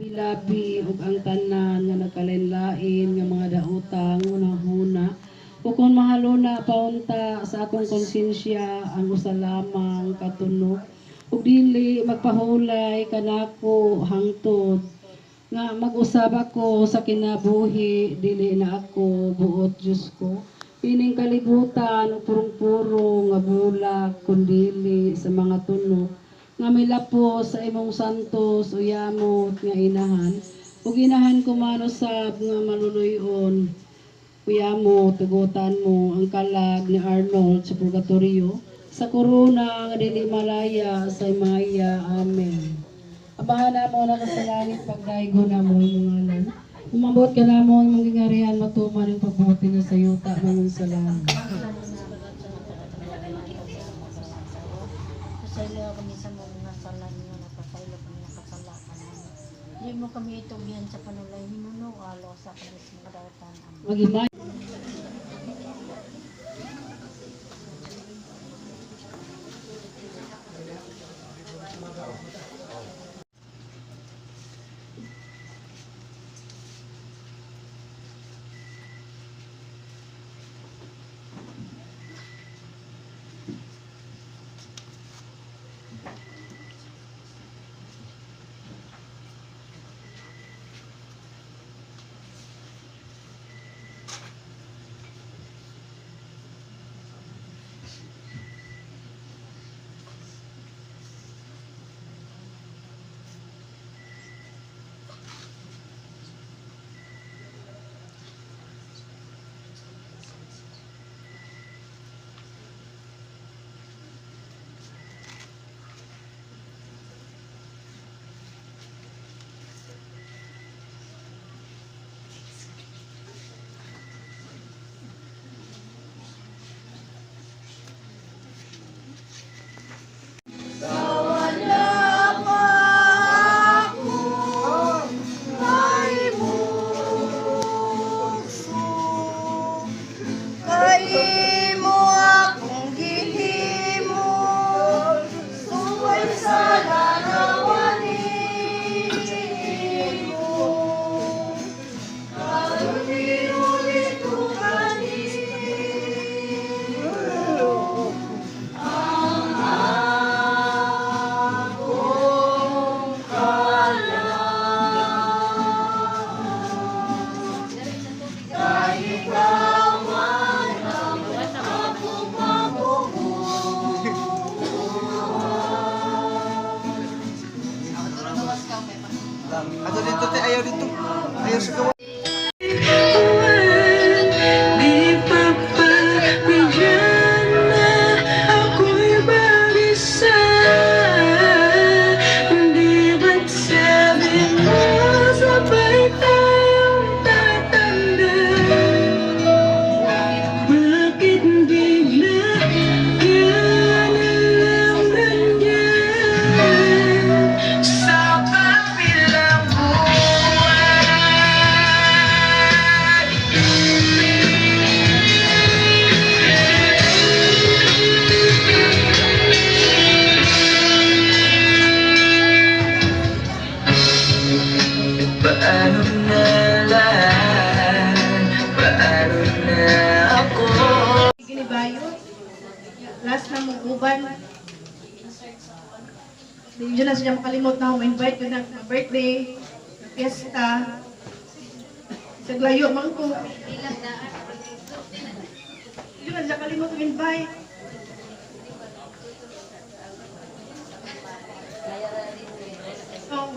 Labi ug ang tanan nga nagkalain-lain nga mga daotang hunahuna ug kon mahaluna paunta sa akong konsensya ang usa lamang ka tunok ug dili magpahulay kanako hangtod nga mag-usab ako sa kinabuhi. Dili na ako buot, Diyos ko, ining kalibutan ug purong-puro nga bulak kun dili sa mga tunok nga milapos sa imong santos uyamot nga inahan ug inahan kuman usab nga maluluy-on. Uyamot, tugutan mo ang kalag ni Arnold sa purgatorio sa korona nga dili malaya sa himaya. Amen. Amahan namo na sa langit, pagdaygon namo imong ngalan. Umabot ka namo ang imong gingharian, matuman ang pagbuot nga sa yuta mangon sa langit. Pasaylo kami sa mga sala ninyo, napasaylo kami nakasala ka namin. Di mo kami itugyan sa panulay, hinuno, alo sa kami sa mga dautan. Amen. Maghimay. Kay mo akong gihimo, suway sa larawan nimo. Karon giulit ko kanimo ang akong kalag. Kay ikaw man ang akong mabubuhay. Ano dito, te? Ayaw dito. Ayaw sa gawa. Di pa pabigyan na ako'y mag-isa? Di ba't sabi mo sabay tayong tatanda? Bakit bigla ka na lang nandyan sa kabilang buhay? Paano na lang? Paano na ako? Ginibayo. Last na mong uban. Di na siya makalimot na ako ma-invite ko na birthday, fiesta. Sa glayo man ko. Di na siya kalimot invite. Oh,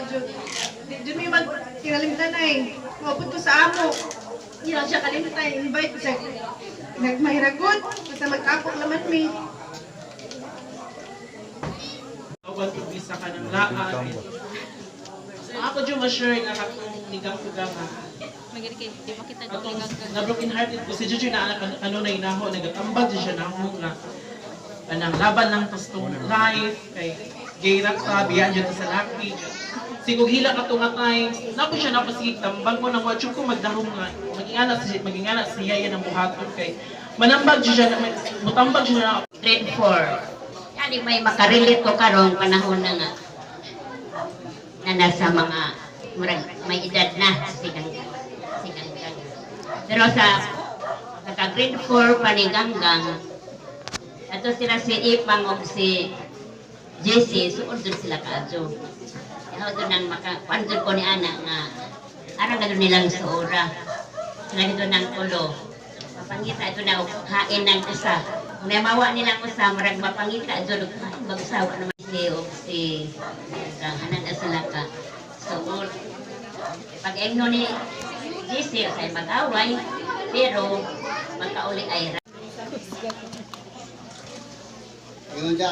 jud. Di jud mi mag kinalimtan ay. Maupod ko sa amo. Hindi na siya kalimtan invite ko sa nagmahiragot. Basta mag-apok naman mi. Tawag ko bisa ka ng laan. So, ako dyan ma-share nga katong nigang ko nga. Katong na broken hearted ko si Juju na kanunay naho nagatambag jud siya naho nga kanang laban lang tas tong life kay gay ra ka biyan jud ta sa laki. Sigog hila ka nga times napo siya napasigig tambag mo nang wa jud ko magdahom nga magingana siya yan ang buhaton kay manambag jud siya mutambag jud siya na. Grade 4. Yani may makarelate ko karong panahon na nga. Na nasa mga murag may edad na si Ganggang. Si Ganggang. Pero sa naka grade 4 pa ni Ganggang, ato sila si Ipang o si JC, suod dun sila kaadyo. Yaw doon ang maka, kuan jud ko ni ana nga arang gano'n nilang suora. Sila dito ng tulo. Mapangita ito na og hain ng usa. Kung namawa nilang usa, murag mapangita jud og hain bagsa wa naman si og si ang anan na sila ka suod. Pag engno ni JC, say mag-away, pero magkauli ay ra. Yun dya,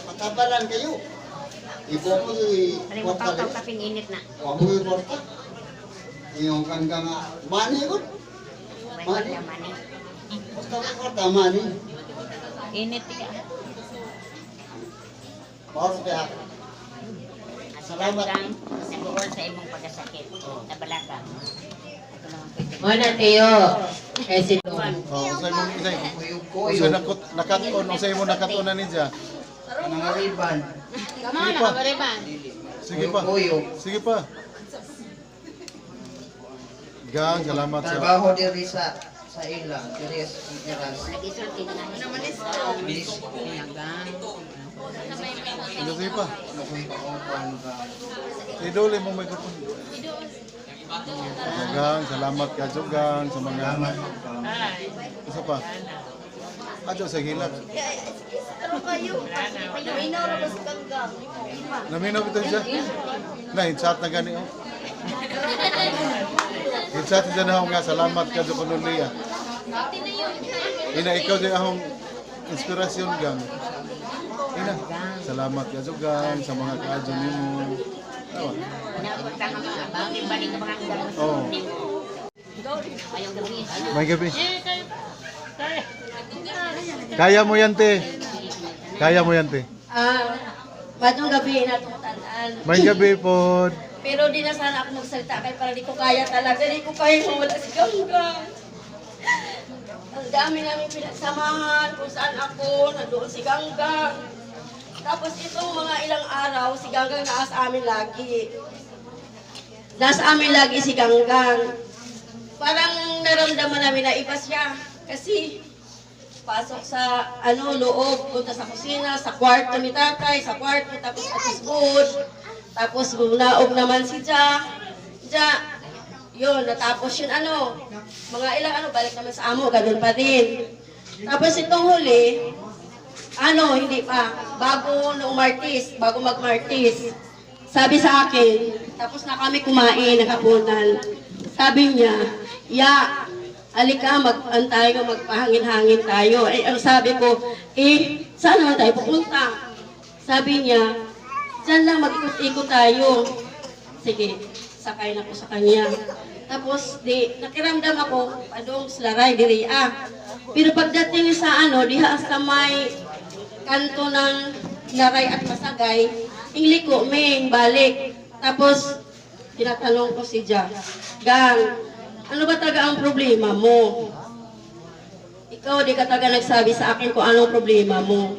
patabalan kayo. Ibo mo yung Pare mo kwarta pawtaw kayo. kaping init na. Wa mo yung kwarta. Yung kangga nga, money ko. May Money. kwarta man eh. Basta may kwarta, money. Init ka. Bawal kaya. At Salamat. Ganggang, nag-uol sa imong pagkasakit. Nabala ka. Ito lang ang pwede. Mo na Teo. Eh si Juan. Oh, usay mo isay. Usay nakot nakaton, usay mo nakatunan ni siya. Nangariban. Sige pa. Sige pa. Sige pa. Gang, salamat sa Trabaho diri sa ilang, diri sa iras. Nag-isulti na nga. Bilis Sige, sige pa. akong paupan ba. Idole mo microphone. Gang, salamat ka Gang sa mga Salamat ka. Isa pa. Adyo sa hilak. Naminaw bitaw siya. Na chat na gani oh. I-chat siya na ako nga salamat ka jud kuno niya. Ina ikaw di akong inspirasyon gang. Ina, salamat ka jud gang sa mga kaadyo nimo. Awa. Pinapagtang ang mga bagay, balik ka mga Oh. Mayong gabi. May gabi. Kaya mo yan, te. Kaya mo yan, te. Ah, matong gabi na itong tanan. May gabi po. Pero di na sana ako magsalita kay para di ko kaya talaga. Di ko kaya mawala si Ganggang. Ang dami namin pinagsamahan kung saan ako, nandoon si Ganggang. Tapos itong mga ilang araw, si Ganggang naa sa amin lagi. Nasa amin lagi si Ganggang. Parang naramdaman namin na iba siya. Kasi pasok sa ano loob, punta sa kusina, sa kwarto ni tatay, sa kwarto, tapos atis good. Tapos gunaog naman si Ja. Ja, yun, natapos yun ano, mga ilang ano, balik naman sa amo, ganun pa din. Tapos itong huli, ano, hindi pa, bago noong Martis, bago mag-Martis, sabi sa akin, tapos na kami kumain, nakapunal. Sabi niya, "Ya, alika, mag, an tayo, magpahangin-hangin tayo." Eh, ang sabi ko, "Eh, saan naman tayo pupunta?" Sabi niya, "Diyan lang, mag-ikot-ikot tayo." Sige, sakay na ko sa kanya. Tapos, di, nakiramdam ako, padong slaray, diri ah. Pero pagdating sa ano, diha sa may kanto ng Naray at Masagay, ingliko, ming, balik. Tapos, tinatanong ko si Ja, "Gang, ano ba talaga ang problema mo? Ikaw, di ka talaga nagsabi sa akin kung anong problema mo."